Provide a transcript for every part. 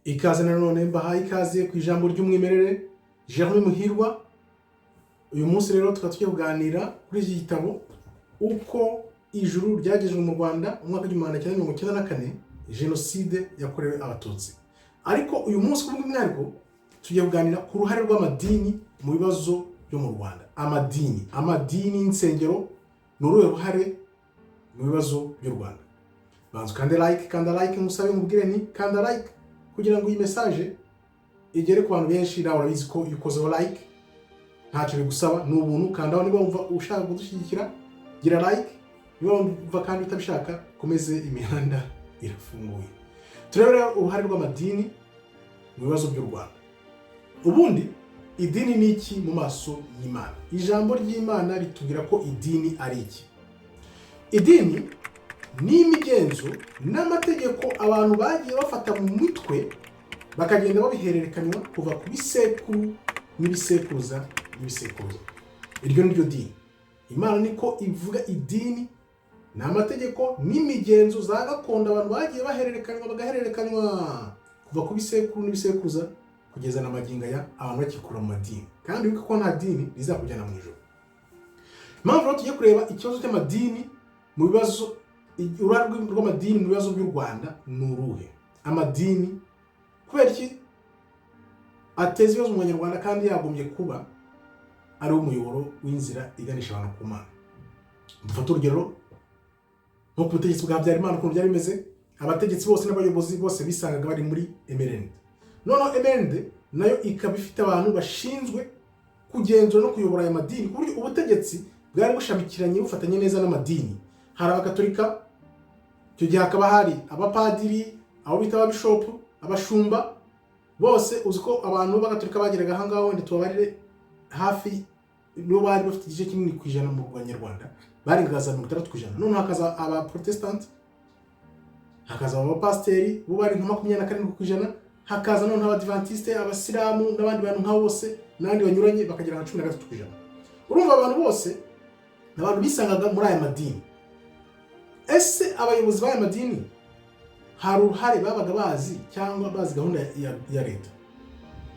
Ikaze nanone, mbahaye ikaze ku Ijambo ry'Umwimerere, Jeremy Muhirwa. Uyu munsi rero tukaba tugiye kuganira kuri iki gitabo, Uko Ijuru Ryagejejwe mu Rwanda mu mwaka w'1994, Jenoside yakorewe Abatutsi. Ariko uyu munsi ku bw'umwihariko tugiye kuganira ku ruhare rw'amadini mu bibazo byo mu Rwanda. Amadini, insengero, ni uruhe ruhare mu bibazo by'u Rwanda? Banza ukande like, kanda like, ngusabe, nkubwire ni kanda like kugira ngo iyi message igere ku bantu benshi. Nawe urabizi ko iyo ukozeho like ntacyo bigusaba, ni ubuntu. Kandaho niba wumva ushaka kudushyigikira, gira like. Niba wumva kandi utabishaka, komeze, imihanda irafunguye. Turebe rero uruhare rw'amadini mu bibazo by'u Rwanda. Ubundi idini ni iki mu maso y'Imana? Ijambo ry'Imana ritubwira ko idini ari iki? Idini ni imigenzo n'amategeko abantu bagiye bafata mu mitwe, bakagenda babihererekanywa kuva ku bisekuru n'ibisekuruza n'ibisekuruza. Iryo ni ryo dini. Imana niko ivuga: idini ni amategeko n'imigenzo za gakondo abantu bagiye bahererekanywa, bagahererekanywa kuva ku bisekuru n'ibisekuruza kugeza na magingo aya abantu bakikura mu madini. Kandi wibuke ko nta dini rizakujyana mu ijuru. Impamvu rero tugiye kureba ikibazo cy'amadini mu bibazo, uruhare rw'amadini mu bibazo by'u Rwanda ni uruhe? Amadini kubera iki ateza ibibazo mu Banyarwanda kandi yagombye kuba ari wo muyoboro w'inzira iganisha abantu ku Mana? Dufate urugero nko ku butegetsi bwa Habyarimana, ukuntu byari bimeze. Abategetsi bose n'abayobozi bose bisangaga bari muri MRND. Noneho MRND nayo ikaba ifite abantu bashinzwe kugenzura no kuyobora aya madini, ku buryo ubutegetsi bwari bushamikiranye, bufatanye neza n'amadini. Hari Abakatolika icyo gihe, hakaba hari abapadiri, abo bita ababishopu, abashumba bose. Uzi ko abantu b'Abagatolika bageraga aha ngaha, wenda tubabarire hafi, nibo bari bafite igice kinini ku ijana mu Banyarwanda, barengaga za 60%. Noneho hakaza Abaprotesitanti, hakaza abapasiteri, bo bari nka 27%. Hakaza noneho Abadivantisite, Abasilamu n'abandi bantu nka bose n'abandi banyuranye, bakagera nka 13%. Urumva abantu bose ni abantu bisangaga muri aya madini. Ese abayobozi b'aya madini hari uruhare babaga bazi cyangwa bazi gahunda ya leta?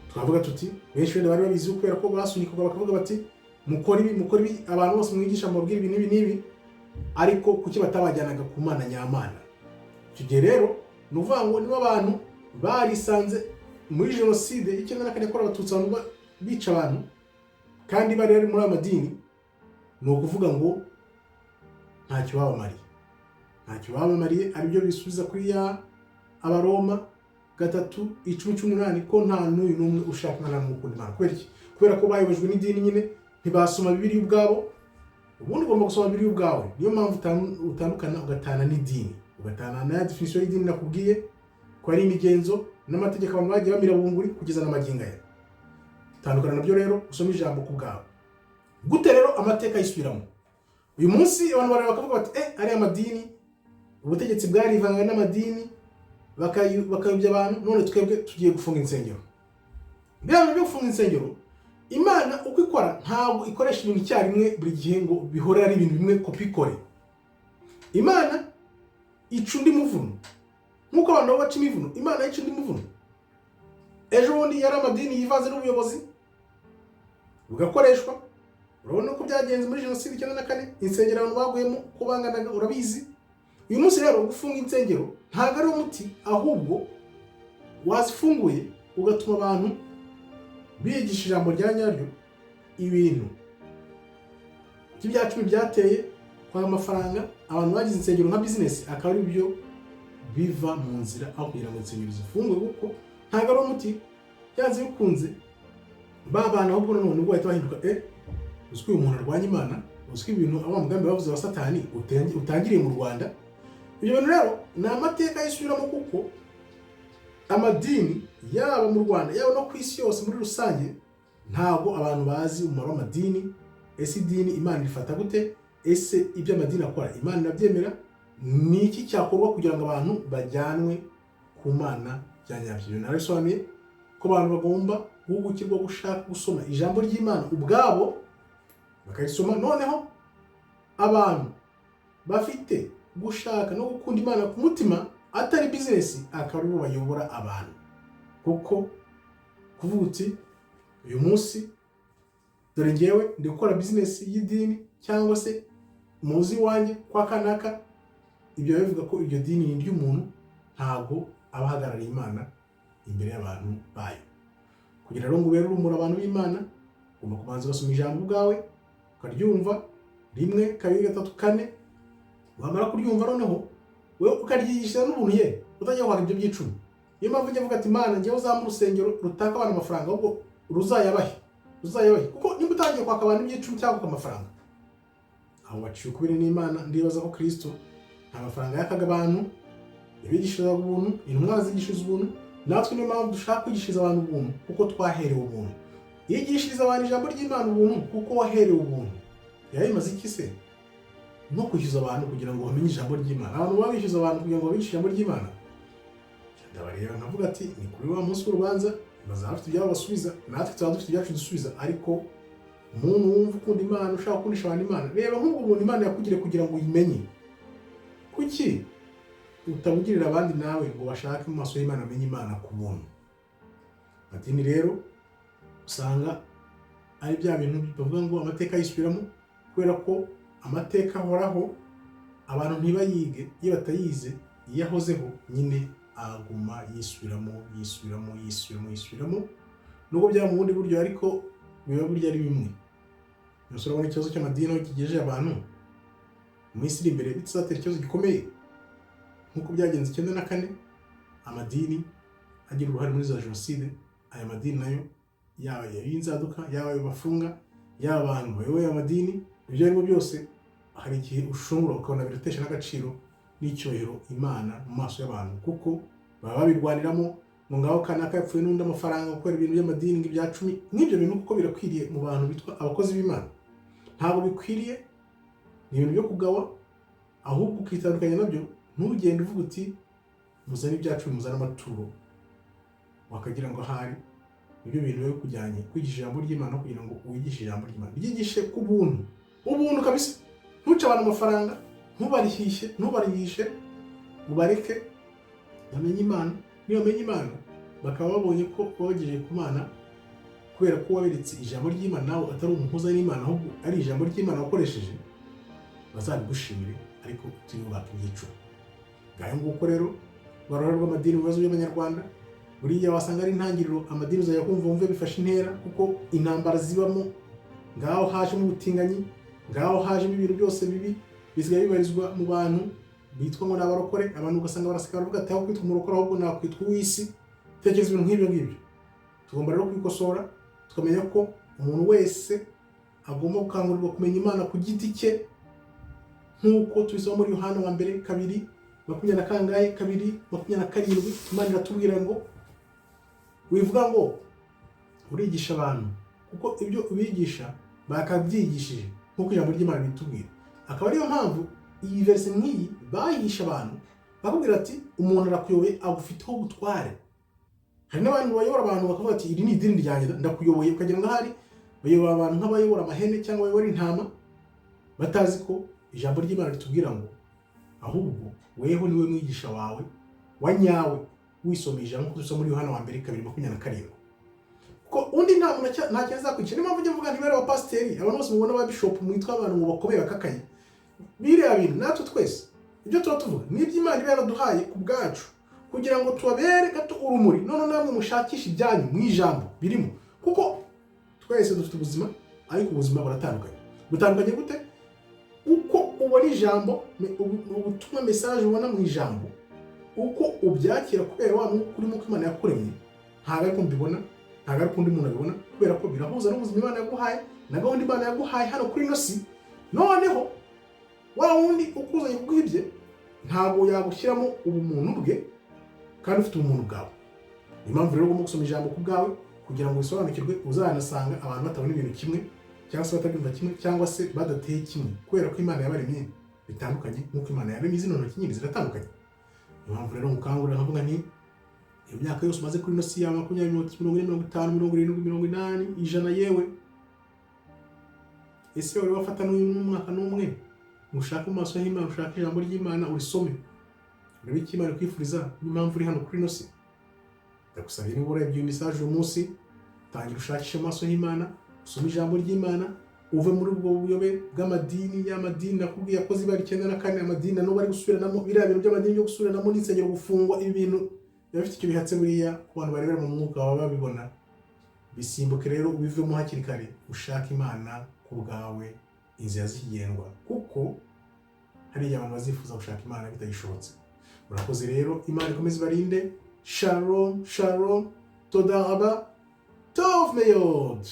Twavuga tuti benshi wenda bari babizi, kubera ko basunikwaga, bakavuga bati: "Mukora ibi, mukora ibi, abantu bose mwigisha mubabwira ibi n'ibi n'ibi." Ariko kuki batabajyanaga ku Mana nyamana? Icyo gihe rero ni ukuvuga ngo niba abantu barisanze muri Jenoside y'94 yakorewe Abatutsi, abantu bica abantu kandi bari bari muri ayo madini, ni ukuvuga ngo ntacyo babamariye, ntacyo babamariye. Aribyo bisubiza kuri ya Abaroma 3:10-18, ko nta n'uyu n'umwe ushaka Imana n'ukunda Imana. Kubera iki? Kubera ko bayobejwe n'idini nyine, ntibasoma Bibiliya ubwabo. Ubundi ugomba gusoma Bibiliya ubwawe. Niyo mpamvu utandukana, ugatana n'idini, ugatana na définition y'idini nakubwiye ko ari imigenzo n'amategeko abantu bagiye bamira bunguri kugeza na magingo aya. Tandukana nabyo rero, usome ijambo ku bwawe. Gute rero amateka yisubiramo? Uyu munsi abantu bareba bakavuga bati: "Eh, ariya madini, ubutegetsi bwarivanga n'amadini, bakayobya abantu, none twebwe tugiye gufunga insengero." Biriya bintu byo gufunga insengero, Imana uko ikora, ntabwo ikoresha ibintu icyarimwe buri gihe ngo bihore ari ibintu bimwe copier-coller. Imana ica undi muvuno nk'uko abantu nabo baca imivuno. Imana ica undi muvuno. Ejo bundi yari amadini yivanze n'ubuyobozi bugakoreshwa. Urabona uko byagenze muri Jenoside 94, insengero abantu baguyemo uko banganaga, urabizi. Uyu munsi rero gufunga insengero ntabwo ari umuti, ahubwo wazifunguye ugatuma abantu bigisha ijambo rya nyaryo. Ibintu by'ibya cumi byateye kwanga amafaranga, abantu bagize insengero nka bizinesi, akaba ari byo biva mu nzira aho kugira ngo insengero zifungwe, kuko ntabwo ari umuti. Byanze bikunze ba bantu ahubwo nanone ubwo bahita bahinduka: "Eh, uzi ko uyu muntu arwanya Imana? Uzi ko ibintu wa mugambi bavuze wa Satani utangiriye mu Rwanda?" Ibyo bintu rero ni amateka yisubiramo, kuko amadini, yaba mu Rwanda, yaba no ku isi yose muri rusange, ntabwo abantu bazi umumaro w'amadini. Ese idini Imana irifata gute? Ese ibyo amadini akora Imana irabyemera? Ni iki cyakorwa kugira ngo abantu bajyanwe ku Mana bya nyabyo? Ibyo narabisobanuye ko abantu bagomba guhugukirwa gushaka gusoma ijambo ry'Imana ubwabo, bakarisoma. Noneho abantu bafite gushaka no gukunda Imana ku mutima, atari bizinesi, akaba aribo bayobora abantu. Kuko kuvuga uti uyu munsi dore ngewe ndi gukora bizinesi y'idini cyangwa se muzi iwanjye kwa kanaka, ibyo biba bivuga ko iryo dini ni iry'umuntu, ntabwo aba ahagarariye Imana imbere y'abantu bayo. Kugira rero ngo ubere urumuri abantu b'Imana, ugomba kubanza ugasoma ijambo ubwawe, ukaryumva rimwe, kabiri, gatatu, kane. Wamara kuryumva, noneho wowe ukaryigisha n'ubuntu, ye utajya kwaka ibyo by'icumi. Niyo mpamvu njya mvuga ati: "Imana, njyewe uzampa urusengero rutaka abantu amafaranga, ahubwo ruzayabahe, ruzayabahe." Kuko nimba utangiye kwaka abantu iby'icumi cyangwa kwaka amafaranga, aho waciye ukubiri n'Imana. Ndibaza ko Kirisito nta mafaranga yakaga abantu, yabigishirizaga ubuntu, intumwa zigishiriza ubuntu. Natwe niyo mpamvu dushaka kwigishiriza abantu ubuntu, kuko twaherewe ubuntu. Yigishiriza abantu ijambo ry'Imana ubuntu kuko waherewe ubuntu. Yaba bimaze iki se nko kwishyuza abantu kugira ngo bamenye ijambo ry'Imana? Abantu baba bishyuza abantu kugira ngo babigishe ijambo ry'Imana, ndabareba nkavuga ati ni kuri wa munsi w'urubanza bazaba bafite ibyabo basubiza, natwe tuzaba dufite ibyacu dusubiza. Ariko umuntu wumva ukunda Imana, ushaka gukundisha abantu Imana, reba nk'ubwo buntu Imana yakugiriye kugira ngo uyimenye, kuki utabugirira abandi nawe ngo bashake mu maso y'Imana, bamenye Imana ku buntu? Amadini rero usanga ari bya bintu bavuga ngo amateka yisubiramo, kubera ko amateka ahoraho, abantu ntibayige. Iyo batayize, iyo ahozeho nyine aguma yisubiramo, yisubiramo, yisubiramo, yisubiramo, nubwo byaba mu bundi buryo, ariko biba burya ari bimwe. Gusa urabona ikibazo cy'amadini aho kigejeje abantu. Mu minsi iri imbere bitazatera ikibazo gikomeye nk'uko byagenze 94, amadini agira uruhare muri za jenoside. Aya madini nayo, yaba ay'inzaduka, yaba ayo bafunga, yaba abantu bayoboye amadini, ibyo aribyo byose, hari igihe ushungura ukabona biratesha n'agaciro n'icyubahiro Imana mu maso y'abantu, kuko baba babirwaniramo ngo ngaho kanaka yapfuye n'undi amafaranga gukora ibintu by'amadini, ng'ibya cumi nk'ibyo bintu, kuko birakwiriye mu bantu bitwa abakozi b'Imana? Ntabwo bikwiriye, ni ibintu byo kugawa, ahubwo ukitandukanya nabyo. Ntugende uvuga uti muzane ibya cumi, muzane amaturo, wakagira ngo ahari nibyo bintu biba bikujyanye kwigisha ijambo ry'Imana. Kugira ngo wigishe ijambo ry'Imana, ryigishe ku buntu, ubuntu kabisa. Ntuce abantu amafaranga, ntubarihishe, ntubarihishe, ubareke bamenye Imana. Niba bamenye Imana, bakaba babonye ko wabagejeje ku Mana kubera ko waberetse ijambo ry'Imana, nawe atari umuhuza n'Imana, ahubwo ari ijambo ry'Imana wakoresheje, bazabigushimire, ariko utiyubaka ibyiciro. Ngayo nguko rero uruhare rw'amadini mu bibazo by'Abanyarwanda. Buriya wasanga ari intangiriro. Amadini uzajya kumva wumve bifashe intera, kuko intambara zibamo, ngaho hajemo ubutinganyi, ngaho hajemo ibintu byose bibi bisigaye bibarizwa mu bantu bitwa ngo ni abarokore. Abantu ugasanga baraseka, baravuga ati aho kwitwa umurokore ahubwo nakwitwa uw'isi. Tekereza ibintu nk'ibyo ngibyo. Tugomba rero kubikosora, tukamenya ko umuntu wese agomba gukangurirwa kumenya Imana ku giti cye, nk'uko tubisoma muri Yohana wa mbere 2 makumyabiri na kangahe, 2:27. Imana iratubwira ngo wivuga ngo urigisha abantu, kuko ibyo ubigisha bakabyigishije, nk'uko ijambo ry'Imana ritubwira. Akaba ariyo mpamvu iyi verse nk'iyi bayihisha abantu, bakubwira ati umuntu arakuyoboye, agufiteho ubutware. Hari n'abantu bayobora abantu bakavuga ati iri ni idini ryanjye, ndakuyoboye, ukagira ngo ahari bayobora abantu nk'abayobora amahene cyangwa bayobora intama, batazi ko ijambo ry'Imana ritubwira ngo ahubwo weho niwe mwigisha wawe wa nyawe, wisomeye ijambo, nk'uko dusoma muri Yohana wa mbere 2:27, kuko undi nta muntu nta kintu azakwica. Niyo mpamvu njya mvuga ntibere abapasiteri, abantu bose mubona ba bishopu, mwitwa abantu ngo bakomeye bakakaye, biriya bintu natwe twese ibyo tuba tuvuga ni iby'Imana iba yaraduhaye ku bwacu kugira ngo tubabere gato urumuri, none namwe mushakishe ibyanyu mu ijambo birimo. Kuko twese dufite ubuzima, ariko ubuzima buratandukanye. Butandukanye gute? Uko ubona ijambo, ubutumwa, message ubona mu ijambo, uko ubyakira kubera wa mwuka urimo, uko Imana yakuremye, ntabwo ariko mbibona, ntabwo ariko undi muntu abibona, kubera ko birahuza n'ubuzima Imana yaguhaye na gahunda Imana yaguhaye hano kuri ino si. Noneho wa wundi ukuzanye kuguha ibye ntabwo yagushyiramo ubumuntu bwe kandi ufite ubumuntu bwawe. Niyo mpamvu rero ugomba gusoma ijambo ku bwawe kugira ngo wisobanukirwe. Uzanasanga abantu batabona ibintu kimwe, cyangwa se batabyumva kimwe, cyangwa se badateye kimwe, kubera ko Imana yabaremye bitandukanye, nk'uko Imana yaremye zino ntoki nyine ziratandukanye. Niyo mpamvu rero ngukangurira nkavuga nti iyo myaka yose umaze kuri ino si ya 20, 40, 50, 70, 80, 100, yewe ese wari wafata n'umwaka n'umwe ngo ushake mu maso y'Imana, ushake ijambo ry'Imana, urisome, urebe icyo Imana ikwifuriza n'impamvu uri hano kuri ino si? Ndagusabye, niba urebye iyi message uyu munsi, tangira ushakishe amaso y'Imana, usome ijambo ry'Imana, uve muri ubwo buyobe bw'amadini. Y'amadini nakubwiye yakoze ibara 94, amadini na n'ubu ari gusubiranamo. Biriya bintu by'amadini byo gusubiranamo n'insengero gufungwa, ibi bintu biba bifite icyo bihatse. Buriya ku bantu barebera mu mwuka baba babibona. Bisimbuke rero, ubivemo hakiri kare, ushake Imana ku bwawe inzira zikigendwa, kuko hariya abantu bazifuza gushaka Imana bitagishobotse. Murakoze rero, Imana ikomeze ibarinde. Shalom shalom, toda raba, tov meod.